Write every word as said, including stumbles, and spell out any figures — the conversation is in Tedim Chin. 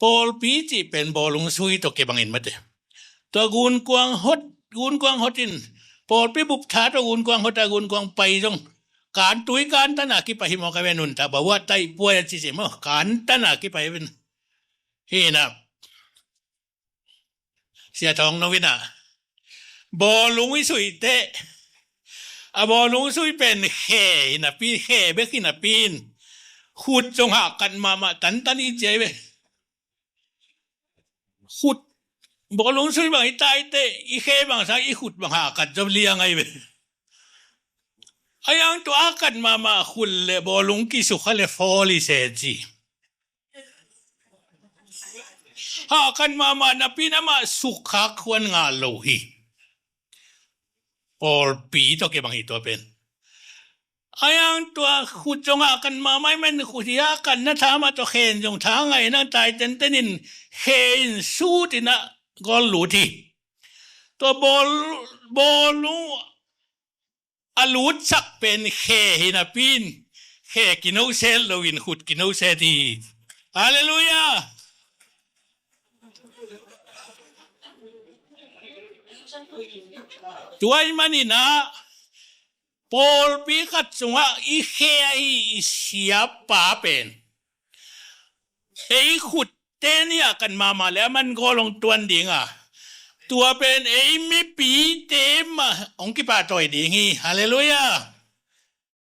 Pawlpi cih pen bawlung sui tawh kibangin mate. Tua gunkuang hot, gunkuang hot in, pawlpi bup tha tawh gunkuang hot a gunkuang pai zong, kan tui kan tan a kipai hi mawk a ve, nuntak bawah taih puai a cici maw, kan tan a kipai ven. Hi na. Sia Thawng No in a, bawlung i suih teh, a bawlung sui pen khe hi napi, khe bek hi napi in, khut zong hahkat mahmah, tantan i ciai ve. Khut, bawlung sui bang i tai teh, i khe bang sang i khut bang hahkat zong liang ai ve. Ai ang tua hahkat mahmah khut le bawlung kisukha le fawl i se ci. Hahkat mahmah napi in amah sukkhak khuan ngah lo hi. Pawlpi tawh kibang hi tua pen. Ai ang tua khut zong hahkat mahmah i men, khut hi hahkat na tha mah tawh khen zong tha ngai nang, tai tenten in khe in sut in a gawl lut hi. Tua bawl, bawlung a lutsak pen khe hi napi in, khe kinoset lo in khut kinoset hi. Halleluiah. Tua ahih manin a, pawlpi khat sungah i khe ahi i siapa pen ei khut te nih a kan mahmah le aman gawl hong tuan ding a, tua pen ei mipite mah hong kipahtawi ding hi. Halleluiah.